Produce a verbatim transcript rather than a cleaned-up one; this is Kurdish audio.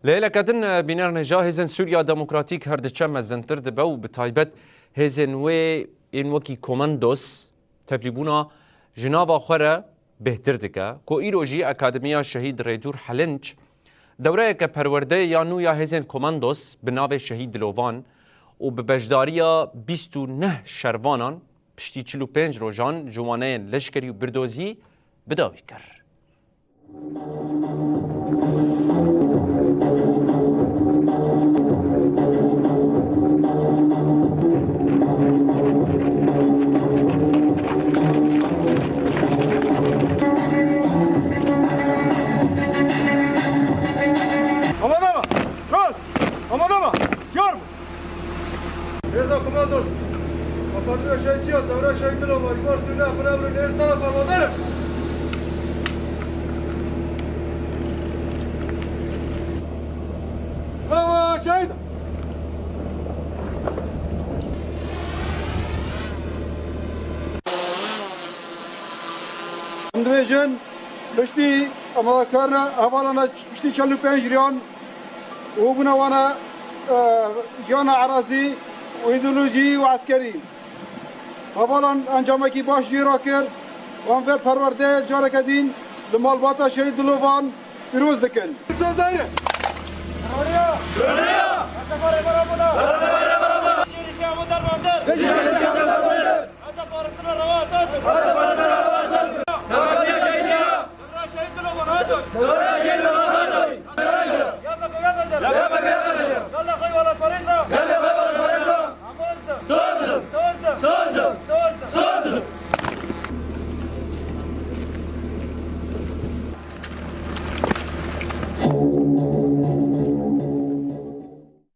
Lê hêleke din, e, bînerên hêja hêzên Sûriya Demokratîk her diçe mezintir dibe û bi taybet hêzên wê yên wekî komandos tevlîbûna ji nava xwe re bêhtir dike, ku îro jî Akademiya Şehîd Rêdûr Helinç dewreyeke perwerdeyê ya nû ya hêzên komandos bi navê Şehîd Dilovan û bi beşdariya bîst û neh şervanan piştî çil û pênc rojan ji waneyên leşkerî û birdozî bi dawî kir. Amade be! Rast! Amade be! Diyar bû! Rêza komandos! Akademiya Şehîd Çiya, Devre Şehîd Dilovan, Îbar Sûne, Xulevrin, Êrta, Kamaderim! Bravo, şehîd! Em dibêjin, piştî amadekarina hevalana piştî çil û pênc riyan û bûna wana, e, jiyana erazî û îdeolojî û eskerî. Hevalan encamekî baş jê re kir. Wan vê perwerdeyê careke din li malbata Şehîd Dilovan pîroz dikin. Sozayê!